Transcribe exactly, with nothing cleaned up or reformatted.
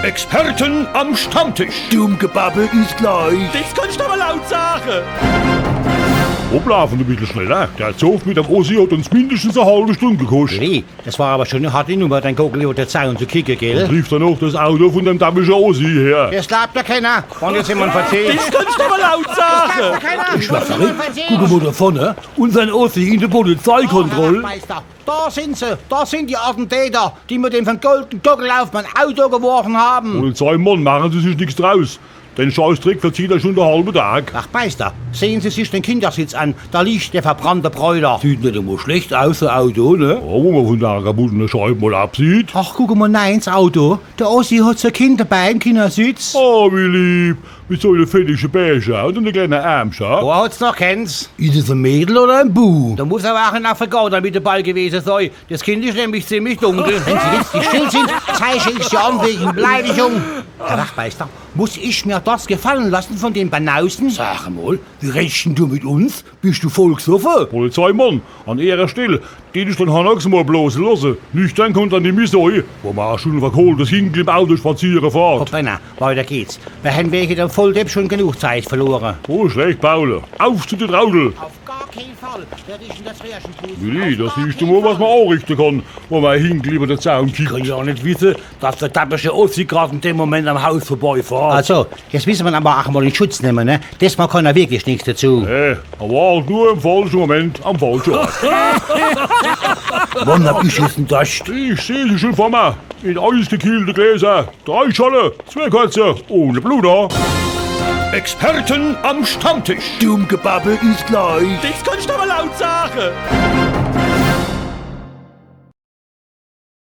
Experten am Stammtisch. Dumm Gebabbel is gleich. Des kannst du awwer laut sage. Hoppla, von e bissel schneller. Der Zoff mit dem Ossi hat uns mindestens e halbe Stund gekoscht. Willi, des war awwer schun e harte Nummer, den Gockel iwwer de Zaun zu kicke, gell? Trifft dann noch des Auto von dem damische Ossi her. Des glaabt jo kenner, wann jetzt jemand verzählt. Des kannst du awwer laut sage. Is mer verrickt? Guck emol do vorne, unsern Ossi in de Polizeikontroll. Ach, Meister. Do sin se, do sin die Attentäter, die mer dem vergoldete Gockel uff mei Auto geworfe hän. Polizeimann, mache Se sich nix draus. Den Scheißdreck verzieht er schun de halbe Dag. Ach, Beister, sehn Se sich de Kindersitz an, do liegt de verbrannte Bräuler. Sieht net emol schlecht aus, so e Auto, ne? Ja, wo mer von de kaputte Scheib mol absieht. Ach, guck emol nei ins Auto. De Ossi hat sei Kind debei im Kindersitz. Oh, wie lieb. Mit so e fettige Bärche un e klenne Ärmche. Wo hat's noch kens? Is es e Mädel oder e Bu? Do muss awwer ach en Afrikaner mit debei gewese sei. Des Kind is nämlich ziemlich dunkel. Wenn Se jetzt net still sin, zeich ich's jo an wege Beleidigung. Herr Wachtmeister, muss ich mir des gefalle lasse von dem Banausen? Sag emol, wie redsch dann du mit uns? Bisch du voll gsoffe? Polizeimann, an Ehre Stell, den ich dann hab mol blose losse. Nüchtern kann der nimmi sei, wo mer ach schun e verkohltes Hinkel im Auto spaziere fahrt. Hoppala, weiter geht's. Mer hän wege dem Volldepp schun genug Zeit verlore. Oh, schlecht, Paul. Uff zu de Traudel. Uff gar kee Fall. Wer is dann des Röhrche? Willi, do siehsch du mol, was mer anrichte kann, wo mer e Hinkel iwwer de Zaun kickt. Kann jo net wisse, dass de dabbische Ossi grad in dem Moment am Haus vorbeifahrt. Also, jetzt misse mer en awwer ach mol in Schutz nemme, ne? Desmol kann er wirklich nix dezu. Nee, er war halt nur im falsche Moment am falsche Ort. Wann hab ich jetzt en Dorscht? Ich seh se schun vor mer. In eisgekielte Gläser. Drei Schorle, zwee Korze un e Bluna. Experten am Stammtisch. Dumm Gebabbel is gleich. Des kannst du awwer laut sage.